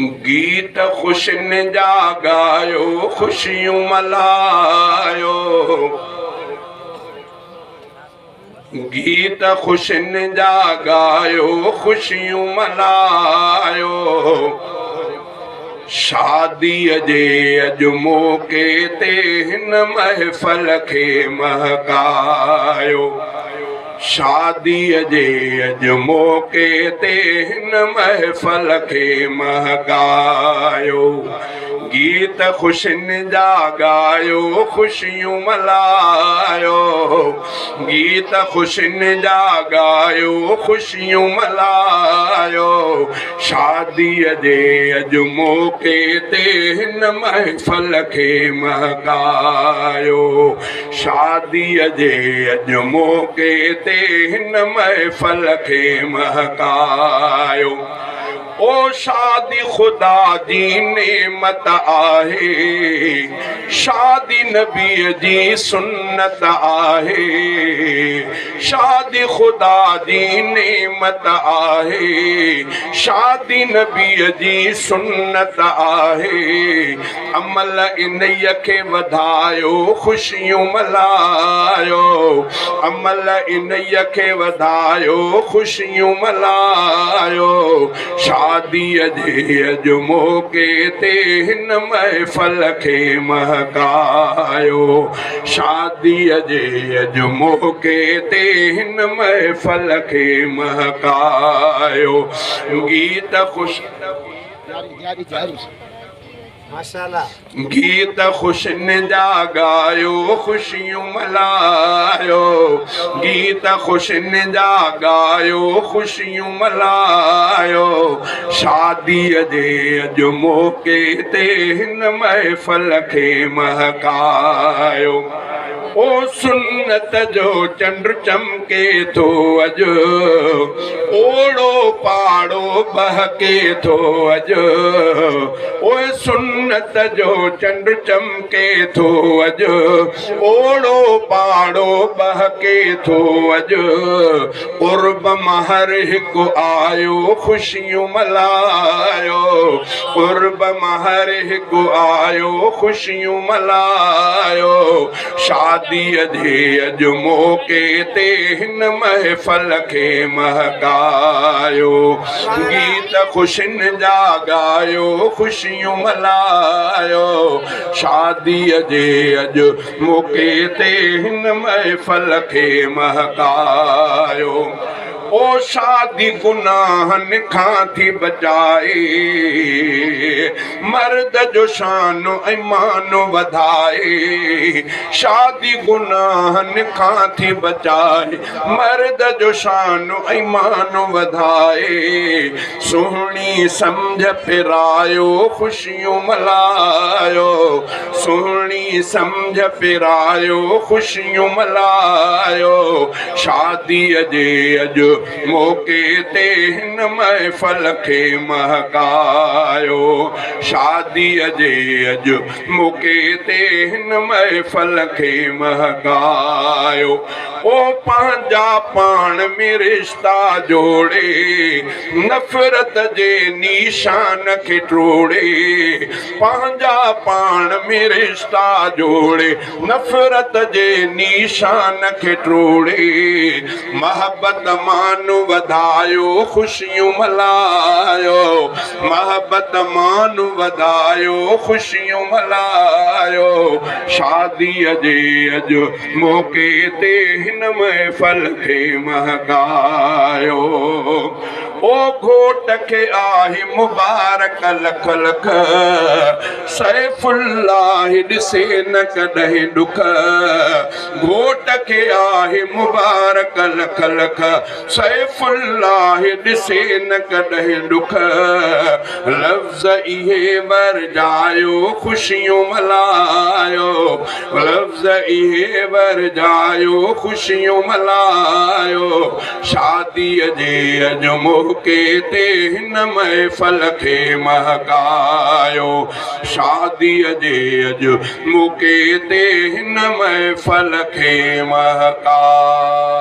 گيت خوشين جا ڳايو خوشيون ملهايو. گيت خوشين جا ڳايو خوشيون ملهايو. شاديء جي اڄ موقعي تي هن محفل کي مهڪايو. شاديء جي اڄ موقعي تي هن محفل کي مهڪايو. گيت خوشين جا ڳايو خوشيون ملهايو. گيت خوشين جا ڳايو خوشيون ملهايو. شاديء جي اڄ موقعي تي هن محفل کي مهڪايو. شاديء جي اڄ موقعي تي هن محفل کي مهڪايو. او شادي خدا جي نعمت آهي، شادي نبيء جي سنت آهي. شادي خدا جي نعمت آهي، شادي نبيء جي سنت آهي. عمل انهيء کي وڌايو، خوشيون ملهايو. عمل انهيء کي وڌايو، خوشيون ملهايو. شاديء جي اڄ موقعي تي هن محفل کي مهڪايو. شاديء جي اڄ موقعي تي هن محفل کي مهڪايو. گيت خوش. گيت خوشين جا ڳايو خوشيون ملهايو. گيت خوشين جا ڳايو خوشيون ملهايو. شاديء جي اڄ موقعي تي هن محفل کي مهڪايو. او سنت جو چنڊ چمڪي ٿو اڄ، اوڙو پاڙو ٻهڪي ٿو اڄ. او سنت جو چنڊ چمڪي ٿو اڄ، اوڙو پاڙو ٻهڪي ٿو اڄ. قرب مان هر هڪ آيو خوشيون ملهايو. قرب مان هر هڪ آيو خوشيون ملهايو. شاديء جي اڄ موقعي تي هن محفل کي مهڪايو. گيت خوشين جا ڳايو خوشيون ملهايو. شاديء جي اڄ موقعي تي هن محفل کي مهڪايو. او شادي گناهن کان ٿي بچائي، مرد جو شان ۽ مان وڌائي. شادي گناهن کان ٿي بچائي، مرد جو شان ۽ مان وڌائي. سهڻي سمجهه پرايو خوشيون ملهايو. سهڻي سمجهه پرايو خوشيون ملهايو. شاديء جي اڄ موقعي تي هن محفل کي مهڪايو. شاديء جي اڄ موقعي تي هن محفل کي مهڪايو. او پنهنجا پاڻ ۾ رشتا جوڙي، نفرت جي نيشان کي ٽوڙي. پنهنجا پاڻ ۾ رشتا جوڙي، نفرت جي نيشان کي ٽوڙي. محبت مان وڌايو خوشيون ملهايو. محبت مان وڌايو خوشيون ملهايو. شاديء جي اڄ موقعي تي هن محفل کي مهڪايو. او گهوٽ کي آهي مبارڪ لک لک، سيف الله ڏسي نه ڪڏهن ڏک. گهوٽ کي آهي مبارڪ لک لک، سيف الله ڏسي نه ڪڏهن ڏک. لفظ اهي ورجايو خوشيون ملهايو. لفظ اهي ورجايو خوشيون ملهايو. شاديء جي اڄ موقعي تي هن محفل کي مهڪايو. شاديء جي اڄ موقعي تي هن محفل کي مهڪايو.